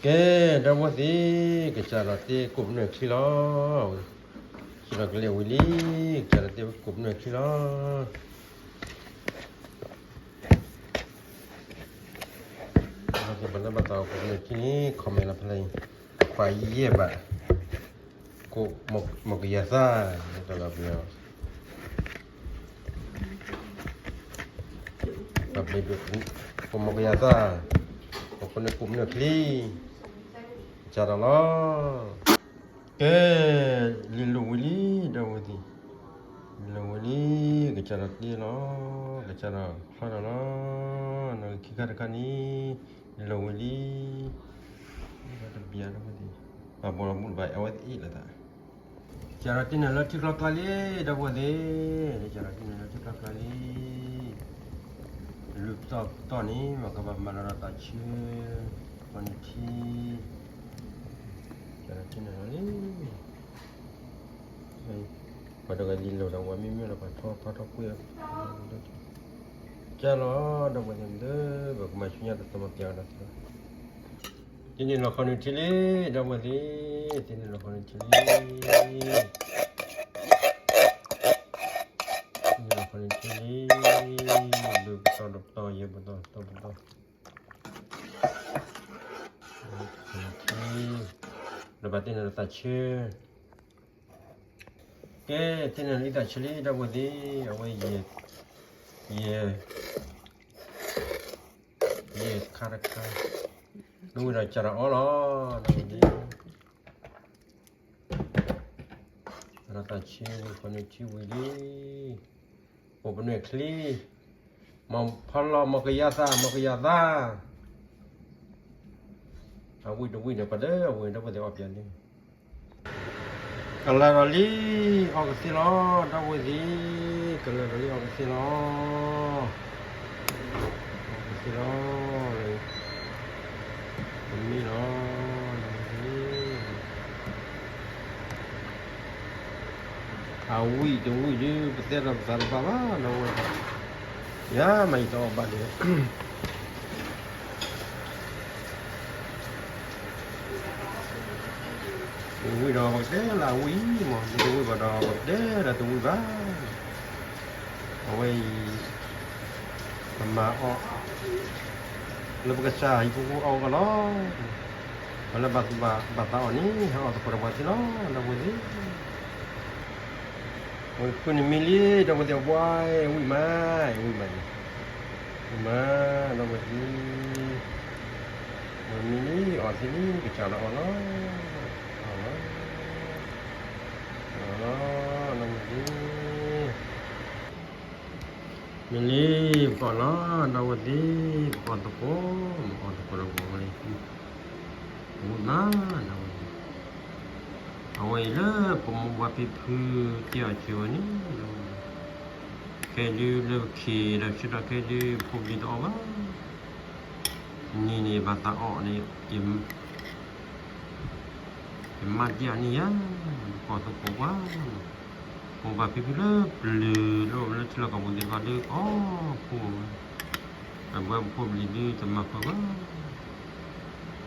ကဲ, ဒီပုၢ်ဝဲၢ်သ့ၣ်, ကစၢ်ဒီးတ့ကိးပနွဲၢ်ချံလီၤ. စံးထီၣ်ကလဲာ်ဝံၤလံ, ကစၢ်ဒီးတ့ကိးပနွဲၢ်ချံလီၤ. ပှၤလၢဘၣ်သးကိးပနွဲၢ်ချံန့ၣ် comment လီၤဖဲလဲၣ်, ပှၤယဲၢ်ဘး, ကိး, မီၢ်ကယၤသၣ်, ပှၤဘျ့ဒိၣ်, ကိးမီၢ်ကယၤသၣ်, ကိးပနွဲၢ်ချံ, ကစၢ်ဒီးလီၤ. ကဲ, လံာ်လိာ်ဝံၤလံ, ဒီပုၢ်ဝဲၢ်သ့ၣ်, လံာ်လိာ်ဝံၤလံ, ကစၢ်ဒီးတ့လီၤ, ကစၢ်ဒီးဖျီဒီးလီၤ. နီၣ်ဂံၢ်ခံခါတခါန့ၣ် လံာ်လိာ်ဝံၤလံ. တဘံၣ်, ပှၤဘီလီၤဘူၣ်တဘၣ် အဝဲသ့ၣ်အ့ၣ်လိာ်သး. ကစၢ်ဒီးတ့န့ၢ်လၢထံချီကျါလံ, ဒီပုၢ်ဝဲၢ်သ့ၣ်, ကစၢ်ဒီးတ့န့ၢ်လၢထံချီကျါလံ. လၢပတီၢ်ပတီၢ်န့ၣ် ပကဘၣ်မၤလီၤဒီးသးဆၢ, ပှၤန့ၣ်ထံ, ကစၢ်ဒီးတ့န့ၢ်လီၤလံ. ပှၤတဂၤလံာ်လိာ်ဒီးဝဲမ့မ့ၢ်လီၤ ပှၤထီၣ်ဖးထီၣ်ကွံာ်, ကလီၤ, ဒီပုၢ်ဝဲၢ်သ့ၣ်, ပကမၤဆူညါတသီမပျဲကဒီးသ့, တ့န့ၢ်လီၤဃီနုာ်ထံလံ, ဒီပုၢ်ဝဲၢ်သ့ၣ်, တ့န့ၢ်လီၤဃီနုာ်ထံလံ. တ့န့ၢ်လီၤဃီနုာ်ထံလံ, လၢပတီၢ်တပတီၢ် ယဲၢ်ပတီၢ် တပတီၢ်, ဒီးဘၣ်တ့န့ၢ်လီၤသးဆၢ. ကဲ, တ့န့ၢ်လီၤသးဆၢလံ, ဒီပုၢ်ဝဲၢ်သ့ၣ်, အဝဲယဲၢ်, ယဲၢ်, ယဲၢ်ခါတခါ, ဒီးဝံၤဒီးကစၢ်ဒီးအီၣ်လီၤ, ဒီပုၢ်ဝဲၢ်သ့ၣ်, လီၤသးဆၢဝံၤ ဃီနုာ်ထံဝံၤလံ, ကိးပနွဲၢ်ချံ, မီၢ်ဖီလီၤ မီၢ်ကယၤသၣ် မီၢ်ကယၤသၣ်, အဝံၣ်တဝံၣ်ဒီး ပှၤလၢအဝံၣ် ဒီပုၢ်ဝဲၢ်သ့ၣ် အီၣ်ပၠးလံ. ကလၤဒီးလံ, အီၣ်ကသ့လီၤ, ဒီပုၢ်ဝဲၢ်သ့ၣ်, ကလၤဒီးလံ အီၣ်ကသ့လီၤ. အီၣ်ကသ့လီၤ, တမံလီၤ, ဒီပုၢ်ဝဲၢ်သ့ၣ်, အဝံၣ်တဝံၣ်ဒီး ပတဲဒီးပသးတဘၣ်ဘၣ် ဒီပုၢ်ဝဲၢ်သ့ၣ်, ယၤမးယတအီၣ်ဘၣ်ဒီး တဝံၣ်ဒီးပကတဲလၢအဝံၣ်မး, တဝံၣ်ဘၣ်ဒီးပကတဲလၢတဝံၣ်ဘၣ်. အဝဲအံၤ ပမၤအီၣ် လၢပကစၢ်ဟံၣ်ဖိဃီဖိအီၣ်အီၤလီၤ. ပှၤလၢဘၣ်သူၣ်ဘၣ်သးအီၣ်န့ၣ် ဟဲအီၣ်သကိးဒီးပှၤသ့လီၤ ဒီပုၢ်ဝဲၢ်သ့ၣ်. ဝဲဖုန့ၣ်မံလံ ဒီပုၢ်ဝဲၢ်သ့ၣ် အဘှါ ဝံၣ်မး ဝံၣ်မးန့ၣ် ဝံၣ်မး ဒီပုၢ်ဝဲၢ်သ့ၣ်. ဝဲမံလံ အီၣ်သ့လံ ကစၢ်လီၤအီၣ်လီၤ အီၣ်လီၤ အီၣ်လီၤ ဒီပုၢ်ဝဲၢ်သ့ၣ်. မ့ၢ်လံ ပကအီၣ်လီၤ ဒီပုၢ်ဝဲၢ်သ့ၣ် ပကအီၣ်သကိး မ့ၢ်အီၣ်သကိးဒီးပှၤဝဲ ဝံၣ်မး ဒီပုၢ်ဝဲၢ်သ့ၣ်. အဝဲအံၤလၢပမိၢ်ပှၢ်ဖံဖုတဲအီၤစၢၤဝဲန့ၣ် ခဲဒုလၢပခံးဒီးဆၢထီၣ်ခဲဒု ဖိပလံၤတအီၣ်ဘၣ် န့ၣ်န့ၣ် ဘၣ်သးအီၣ်န့ၣ် ယမါတံၢ်အီၤန့ၣ်ယါ ပကအီၣ်သကိးကွၢ် မိၢ်ပၢ်ဖံဖုလၢပျၢၤလၢအိၣ်လၢထံလီၢ်ကီၢ်ပူၤသ့ၣ်တဖၣ်ဒုး ကအီၣ်ဖိဝဲ အဝဲပဖိပလံၤဒုးတမၤပၢၤဘၣ်.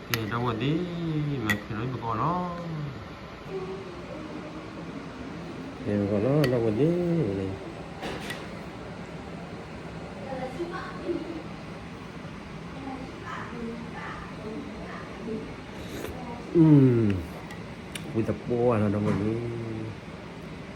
ကဲ ဒီပုၢ်ဝဲၢ်သ့ၣ် မၤခဲလၢာ်ပကအီၣ်လီၤ. ကဲ ပကအီၣ်လီၤ ဒီပုၢ်ဝဲၢ်သ့ၣ် ဝံသပှၢ်လီၤ ဒီပုၢ်ဝဲၢ်သ့ၣ် တဘၣ်လီၤ အါ ဝံ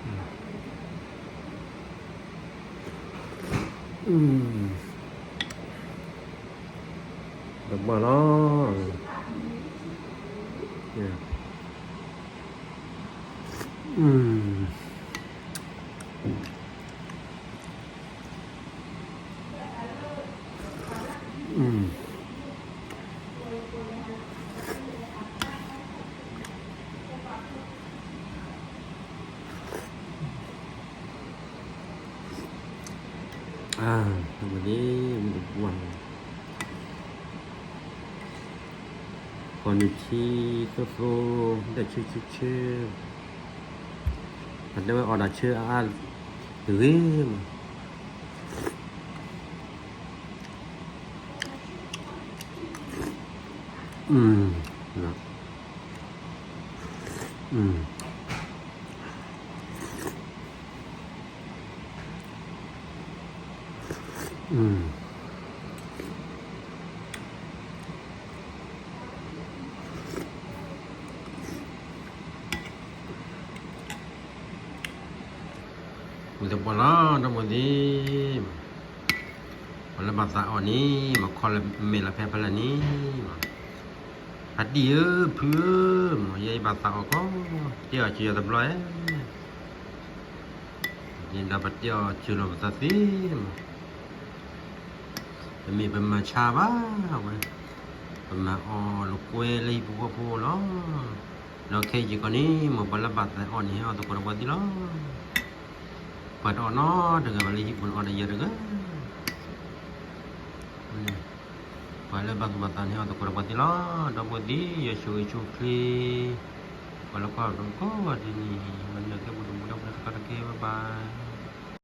သပှၢ်လီၤ ဃီနုာ်ထံ သိၣ်သိၣ် ဒၣ်ဆၢဆၢဆၢ ပတဲဝဲအီၣ်တၢ်ဆၢအါအါ တဂ့ၤမး. อืม อืม ဝံၤသပှၢ်လီၤ ဒီပုၢ်ဝဲၢ်သ့ၣ်, ပှၤလၢဘၣ်သးအီၣ်န့ၣ် မ့ၢ်ခီလၢမဲာ်လီၤဖဲဖဲလဲၣ်န့ၣ်, ဖါတံၢ်ဧၢ ဖုဧၢ, မ့ၢ်ယဲအံၤဘၣ်သးအီၣ်ကီး, တဲအီၣ်စၢၤယၤတဘျီဧါ, ဒီးပတဲအီၣ်စၢၤလီၤပသးသ့မး, တမ့ၢ်ပမၤဆါဘၣ်ဝဲ, ပမၤအီၣ်လိာ်ကွဲလၢဟံၣ်ဖိဃီဖိလီၤ. ဒီးခဲအံၤကီးန့ၣ် မ့ၢ်ပှၤလၢဘၣ်သးအီၣ်န့ၣ် ဟဲအီၣ်သကိးဒီးပှၤသ့လီၤ. ပှၤတအီၣ်နီတဂၤဘၣ်လၢဟံၣ်ပူၤန့ၣ် အီၣ်ဒီးယၤတဂၤ, ပှၤလၢဘၣ်သူၣ်ဘၣ်သးန့ၣ် အီၣ်သကိးဒီးပှၤသ့လီၤ. ဒီပုၢ်ဝဲၢ်သ့ၣ် ယွၤဆိၣ်ဂ့ၤဆိၣ်ချ့ ပှၤလၢကွၢ်တကီၢ်ဒ်န့ၣ်, မၤနၢၤကဲပူၤတမူဒီပုၢ်ဝဲၢ်တခီတကဲ bye bye.